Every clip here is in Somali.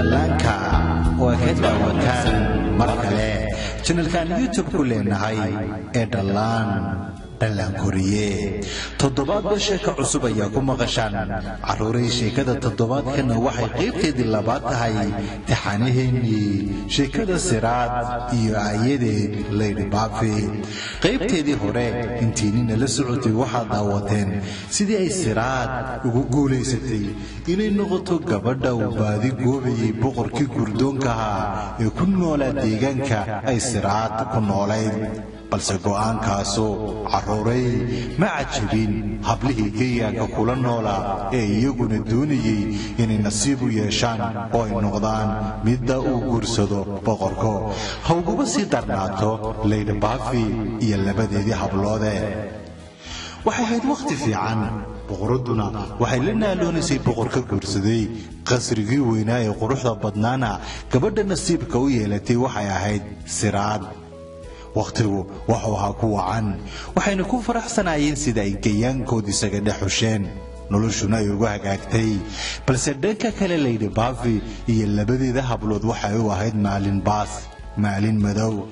Dhallaanka oo ay ka daawataan mar kale janalkaan YouTube ku leenahay ee Dhallaan Dhallaankoriye. Toddobaadba sheeka cusub ayaa ku maqashaan, carruuray. Sheekada toddobaadkana waxay qaybteedii labaad tahay taxanaheennii sheekada Siraad iyo aayadeed Lady Baafi. Qaybteedii hore intiinina la socotay waxaad daawateen sidii ay Siraad ugu guulaysatay inay noqoto gabadha uu baadi goobayay boqorkii gurdoonkahaa ee ku noolaa deegaanka ay Siraad ku noolayd. Balse go'aankaasu, carruuray, ma cajabin hablihii geeyaanka kula noolaa ee iyaguna doonayey inay nasiib u yeeshaan oo ay noqdaan midda uu guursado boqorko, ha uguba sii darnaato Lady Baafi iyo labadeedii habloode. Waxay ahayd wakhti fiican, boqoradduna waxay la naaloonaysay boqorka guursaday. Qasrigii weynaa ee quruxda badnaana gabadha nasiibka u yeelatay waxay ahayd Siraad. Wakhtigu wuxuu ahaa ku wacan, waxayna ku faraxsanaayeen sida ay gayaankood isaga dhex xusheen, noloshuna ay ugu hagaagtay. Balse dhanka kale, Lady Baafi iyo labadeeda hablood waxay u ahayd maalin baas, maalin madow.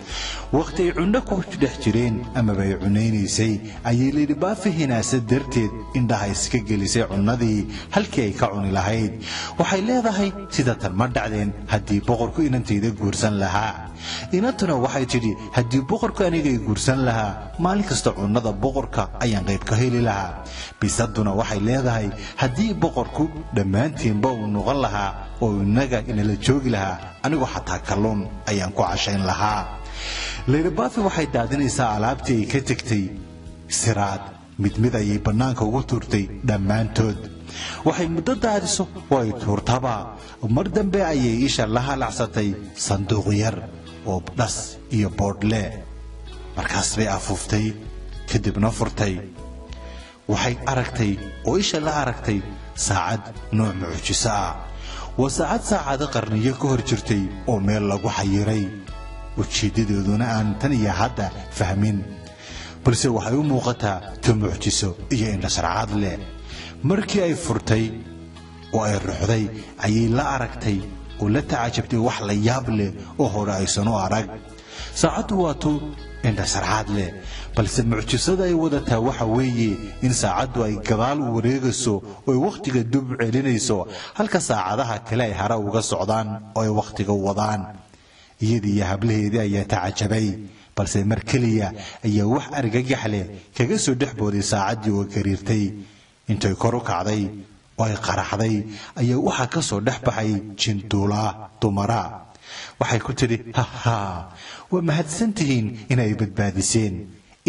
Wakhti ay cunno ku dhex jireen amaba ay cunaynaysay ayay Lady Baafi hinaasa darteed indhaha iska gelisay cunnadii halkii ay ka cuni lahayd. Waxay leedahay, "Sida tan ma dhacdeen haddii boqorku inantayda guursan lahaa." Inantuna waxay tidhi, "Haddii boqorku anigay guursan lahaa, maalin kasta cunnada boqorka ayaan qayb ka heli lahaa." Bisaduna waxay leedahay, "Haddii boqorku dhammaantiinba uu noqon lahaa oo innaga inala joogi lahaa, anigu xataa kalluun ayaan ku cashayn lahaa." Lady Baafi waxay daadinaysaa alaabtii ay ka tegtay Siraad. Mid mid ayay bannaanka ugu tuurtay dhammaantood. Waxay muddo daadiso oo ay tuurtaba, mar dambe ayay isha la halacsatay sanduuq yar oo dhas iyo boodhle. Markaas bay afuuftay, kadibna furtay. Waxay aragtay oo isha la aragtay saacad nooc mucjiso ah. Waa saacad saacado qarniyo ka hor jirtay oo meel lagu xayiray, ujeeddadooduna aan tan iyo hadda fahmin, balse waxay u muuqataa ta mucjiso iyo indhasarcaad leh. Markii ay furtay oo ay ruxday ayay la aragtay oo la tacajabtay wax la yaab leh oo hore aysan u arag. Saacaddu waa tu indhasarcaad leh, balse mucjisada ay wadataa waxa weeye in saacaddu ay gadaal u wareegayso oo ay wakhtiga dub celinayso, halka saacadaha kale ay hare uga socdaan oo ay wakhtiga wadaan. Iyadii iyo hablaheedii ayaa tacajabay, balse mar keliya ayaa wax argagax leh kaga soo dhex booday saacaddii oo gariirtay. Intay kor u kacday oo ay qaraxday ayaa waxaa ka soo dhex baxay jinduulaa dumara. Waxay ku tidhi, "Hahaa, waa mahadsan tihiin inay badbaadiseen,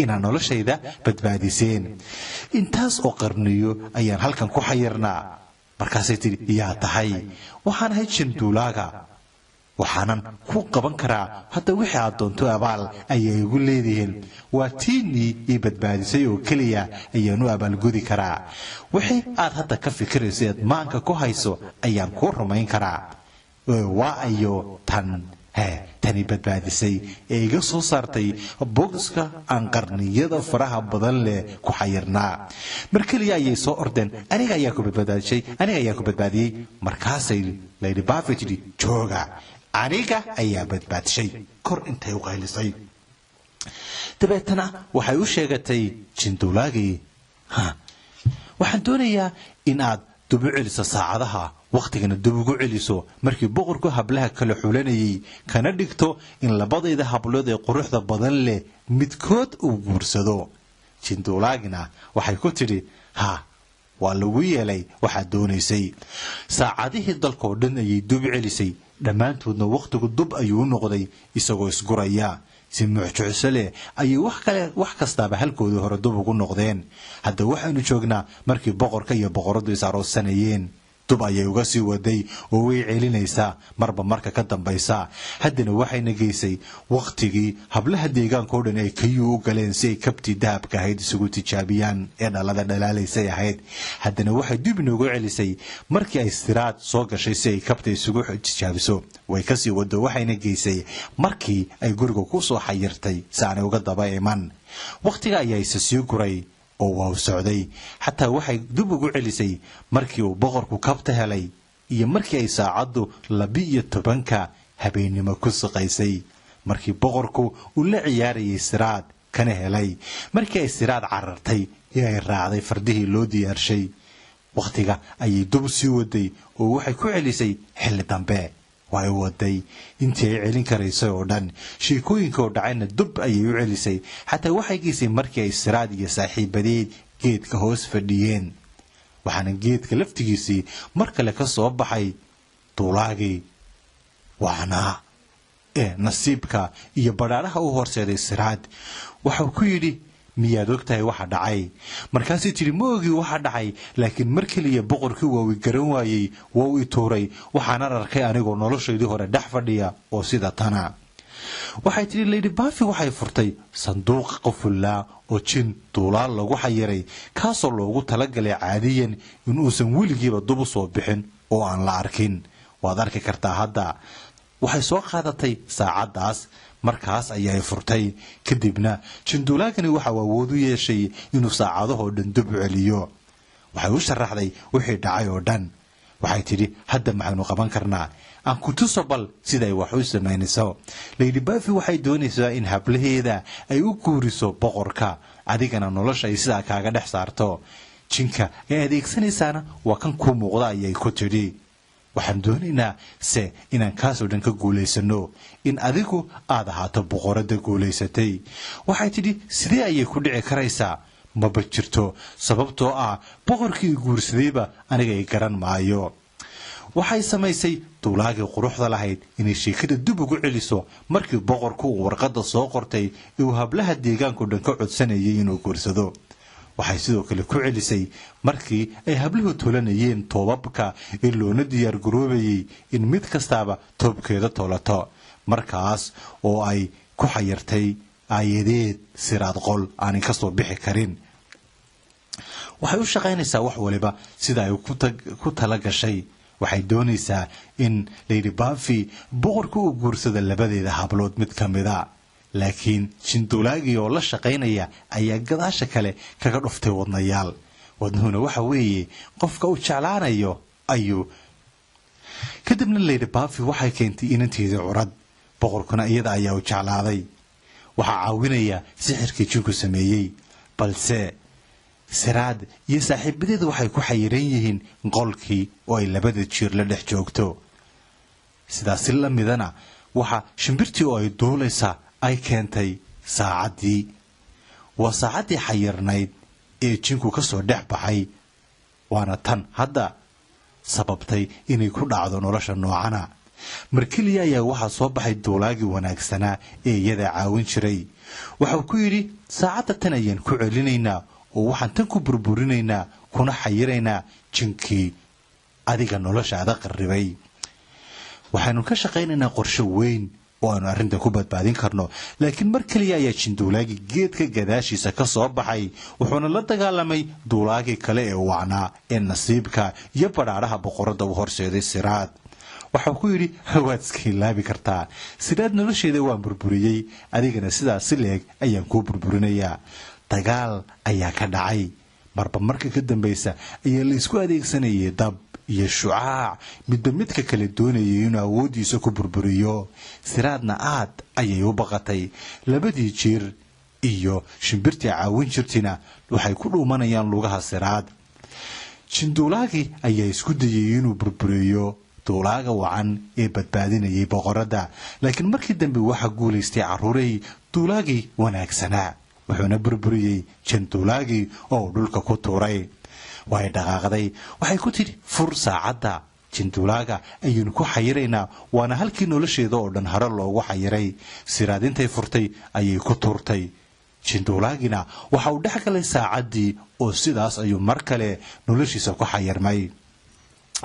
inaa noloshayda badbaadiseen. Intaas oo qarniyo ayaan halkan ku xayirnaa." Markaasay tidhi, "Yaa tahay?" "Waxaan ahay jinduulaaga, waxaanan ku qaban karaa hadda wixii aad doonto. Abaal ayay igu leedihiin. Waa tiinnii ii badbaadisay oo keliya ayaan u abaalgudi karaa. Wixii aad hadda ka fikirayso eed maanka ku hayso ayaan kuu rumayn karaa." "Waa ayo tan hee tani badbaadisay ee iga soo saartay bogiska aan qarniyada faraha badan leh ku xayirnaa?" Mar keliya ayay soo ordeen, "Aniga ayaa ku badbaadishay, aniga ayaa ku badbaadiyey." Markaasay Lady Baafi tidhi, "Jooga, aniga ayaa badbaadshay." Kor intay u qaylisay dabeetana waxay u sheegatay jinduulaagii, "Ha, waxaan doonayaa in aad dub u celiso saacadaha, wakhtigana dub ugu celiso markii boqorku hablaha kala xulanayay, kana dhigto in labadayda hablood ee quruxda badan leh midkood uu guursado." Jinduulaagina waxay ku tidhi, "Ha, waa lagu yeelay waxaad doonaysay." Saacadihii dalkoo dhan ayay dub celisay, dhammaantoodna wakhtigu dub ayuu u noqday isagoo isguraya. Si mucjicso leh ayay wax kale wax kastaaba halkoodii hore dub ugu noqdeen. Hadda waxaynu joognaa markii boqorka iyo boqoradu is aroosanayeen. Dub ayay uga sii waday oo way celinaysaa marba marka ka dambaysa. Haddana waxayna geysay wakhtigii hablaha deegaanka oo dhan ay kayuu u galeen si ay kabtii dahabka ahayd isugu tijaabiyaan ee dhalada dhalaalaysay ahayd. Haddana waxay dib inoogu celisay markii ay Siraad soo gashay si ay kabta isugu tijaabiso. Way kasii wado, waxayna geysay markii ay guriga ku soo xayirtay si aanay uga daba iman. Wakhtiga ayaa isa sii guray oo waa u socday, xataa waxay dib ugu celisay markii uu boqorku kabta helay. iyo markii ay saacaddu 12-ka habeennimo ku siqaysay, markii boqorku uu la ciyaarayay Siraad kana helay, markii ay Siraad carartay ee ay raacday fardihii loo diyaarshay. Wakhtiga ayay dub sii waday oo waxay ku celisay xilli dambe. Way waday intii ay celin karaysay oo dhan, sheekooyinka oo dhacayna dub ayay u celisay. Xataa waxay geysay markii ay Siraad iyo saaxiibadeed geedka hoos fadhiyeen, waxaana geedka laftigiisii mar kale ka soo baxay duulaagii wacnaa ee nasiibka iyo badhaadhaha u horseeday Siraad. Waxau ku yidhi, miyaad og tahay waxa dhacay? Markaasay tidhi, ma ogii waxa dhacay, laakiin mar keliya boqorkii waa wi garan waayey, waa u i tuuray, waxaanan arkay anigoo noloshaydii hore dhex fadhiya oo sida tana. Waxay tidhi Lady Bafi waxay furtay sanduuq qufullaa oo jin duulaal lagu xayiray, kaasoo loogu talagalay caadiyan inuusan weligiiba dub u soo bixin oo aan la arkin. Waad arki kartaa hadda. Waxay soo qaadatay saacaddaas, markaas ayay furtay. Kadibna jinduulaagani waxau awood u yeeshay inuu saacadahoo dhan dub u celiyo. Waxay u sharaxday wixii dhacay oo dhan. Waxay tidhi, hadda maxaynu qaban karnaa? Aan ku tuso bal siday wax u samaynayso. Lady Bafi waxay doonaysaa in hablaheeda ay u guuriso boqorka, adigana nolosha ay sidaa kaaga dhex saarto. Jinka ay adeegsanaysaana waa kan kuu muuqda, ayay ku tidhi. Waxaan doonaynaa se inaan kaasoo dhan ka guulaysano, in adigu aad ahaato boqoradda guulaysatay. Waxay tidhi, sidee ayay ku dhici karaysaa? Maba jirto, sababtoo ah boqorkii guursadayba aniga i garan maayo. Waxay samaysay duulaagii quruxda lahayd inay sheekada dib ugu celiso markii boqorku uu warqadda soo qortay ee uu hablaha deegaanku dhan ka codsanayay inuu guursado. Waxay sidoo kale ku celisay markii ay habluhu tolanayeen toobabka ee loona diyaar garoobayay in mid kastaaba toobkeeda toolato, markaas oo ay ku xayirtay aayadeed Siraad qol aanay ka soo bixi karin. Waxay u shaqaynaysaa wax waliba sida ay ku tala gashay. Waxay doonaysaa in Lady Bafi boqorka uu guursado labadeeda hablood mid ka mida, laakiin jinduulaagii oo la shaqaynaya ayaa gadaasha kale kaga dhuftay wadnayaal. Wadnuhuna waxa weeye qofka uu jeclaanayo ayuu. Kadibna Lady Bafi waxay keentay inanteedii curad, boqorkuna iyada ayaa u jeclaaday. Waxaa caawinaya sixirkii jinku sameeyey, balse Siraad iyo saaxiibadeeda waxay ku xayiran yihiin qolkii oo ay labada jiir la dhex joogto. Sidaasi la midana waxa shimbirtii oo ay duulaysa ay keentay saacaddii. Waa saacaddii xayirnayd ee jinku ka soo dhex baxay, waana tan hadda sababtay inay ku dhacdo nolosha noocana. Mar keliya ayaa waxaa soo baxay duulaagii wanaagsanaa ee iyada caawin jiray. Waxau ku yidhi, saacadda tan ayaan ku celinaynaa oo waxaan tan ku burburinaynaa kuna xayiraynaa jinkii adiga noloshaada qarribay. Waxaynu ka shaqaynaynaa qorshe weyn oo aanu arrintan ku badbaadin karno. Laakiin mar keliya ayaa jinduulaagii geedka gadaashiisa ka soo baxay, wuxuuna la dagaalamay duulaagii kale ee wacnaa ee nasiibka iyo badhaadhaha boqoradda u horseeday Siraad. Waxau ku yidhi, waad iska ilaabi kartaa Siraad, nolosheeda waan burburiyey, adigana sidaas si leeg ayaan kuu burburinayaa. Dagaal ayaa ka dhacay. Marba marka ka dambaysa ayaa la isku adeegsanayay dab iyo shucaac, midba midka kale doonayay inuu awooddiisa ku burburiyo. Siraadna aad ayay u baqatay. Labadii jiir iyo shimbirtii caawin jirtina waxay ku dhuumanayaan lugaha Siraad. Jinduulaagii ayaa isku dayay inuu burburiyo duulaaga wacan ee badbaadinayay boqoradda, laakiin markii dambe waxaa guulaystay carruuray duulaagii wanaagsanaa, wuxuuna burburiyey janduulaagii oo uu dhulka ku tuuray. Way dhaqaaqday, waxay ku tidhi, fur saacadda, jinduulaaga ayaynu ku xayiraynaa, waana halkii nolosheeda oo dhan hore loogu xayiray. Siraad intay furtay ayay ku tuurtay. Jinduulaagina waxa uu dhex galay saacaddii oo sidaas ayuu mar kale noloshiisa ku xayirmay,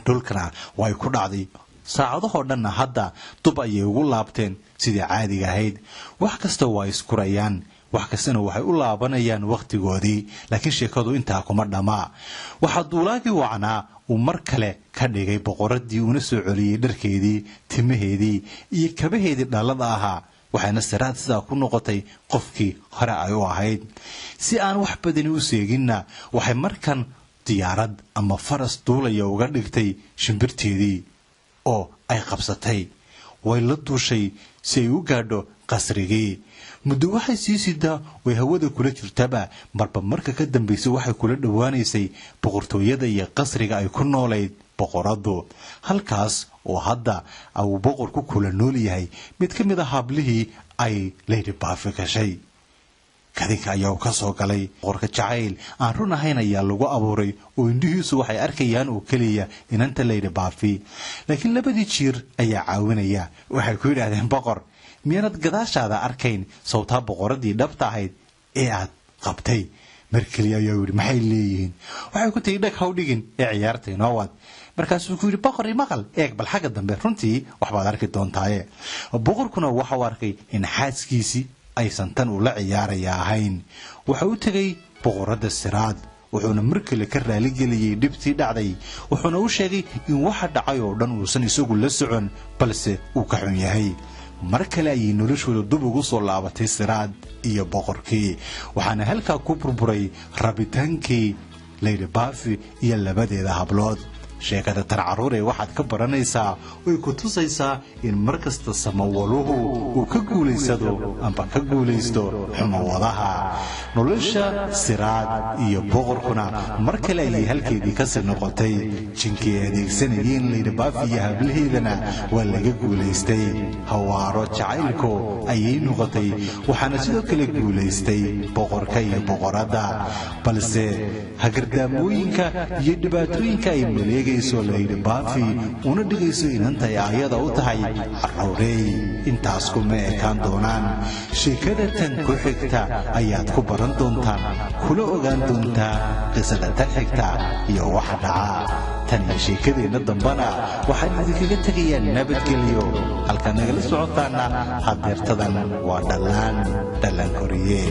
dhulkana way ku dhacday. Saacadahoo dhanna hadda dub ayay ugu laabteen sidii caadiga ahayd. Wax kasta waa iskurayaan, wax kastana waxay u laabanayaan wakhtigoodii, laakiin sheekadu intaa kuma dhammaa. Waxaa duulaagii wacnaa uu mar kale ka dhigay boqoradii uuna soo celiyey dharkeedii, timaheedii iyo kabaheedii dhallada ahaa, waxayna Siraad sidaa ku noqotay qofkii hore ay u ahayd. Si aan wax badani u seeginna waxay markan Diyaarad ama faras duulaya uga dhigtay shimbirteedii oo ay qabsatay. Way la duushay si ay u gaadho qasrigii. Muddo waxay sii sidaa way hawada kula jirtaba, marba marka ka dambaysa waxay kula dhowaanaysay boqortooyada iyo qasriga ay ku noolayd boqoradu, halkaas oo hadda uu boqorku kula nool yahay mid ka mid a hablihii ay Lady Baafi gashay. Kadinka ayaa ka soo galay boqorka. Jacayl aan run ahayn ayaa lagu abuuray oo indhihiisu waxay arkayaan oo keliya inanta Lady Baafi. Laakiin labadii jiir ayaa caawinaya. Waxay ku yidhaahdeen: "Boqor, miyaanad gadaashaada arkayn sawtaa boqoradii dhabta ahayd ee aad qabtay?" Mar keliya ayaa yidhi: "Maxay leeyihiin?" Waxay ku tihi: "Dhag haw dhigin ee ciyaarta inoo wad." Markaasuu ku yidhi: "Boqor, imaqal, eeg bal xagga dambe, runtii waxbaad arki doontaaye." Boqorkuna waxau arkay in xaaskiisii aysan tan ula ciyaaraya ahayn. Waxa u tegay boqoradda Siraad, wuxuuna mar kale ka raaligeliyey dhibtii dhacday, wuxuuna u sheegay in waxa dhacay oo dhan uusan isagu la socon, balse uu ka xun yahay. Mar kale ayay noloshooda dub ugu soo laabatay Siraad iyo boqorkii, waxaana halkaa ku burburay rabitaankii Lady Baafi iyo labadeeda hablood. Sheekada tan, carruuree, waxaad ka baranaysaa oy ku tusaysaa in mar kasta samawaluhu uu ka guulaysado amba ka guulaysto xumawadaha. Nolosha Siraad iyo boqorkuna mar kale ayay halkeedii kasii noqotay. Jinkii ay adeegsanayeen Lady Baafi iyo hablaheedana waa laga guulaystay. Hawaaro jacaylku ayay noqotay, waxaana sidoo kale guulaystay boqorka iyo boqoradda. Balse hagardaamooyinka iyo dhibaatooyinka ay maleegayso Lady Baafi una dhigayso inantay ayada u tahay, carruurey, intaas kuma ekaan doonaan. Sheekada tan ku xigta ayaad ku baran doontaan, kula ogaan doontaa qisada tan xigta iyo waxa dhaca. Tan iyo sheekadeenna dambana waxaan idinkaga tegayaa nabadgelyo. Halkaad nagala socotaana hadeertadan waa Dhallaan Dhallaan Koriye.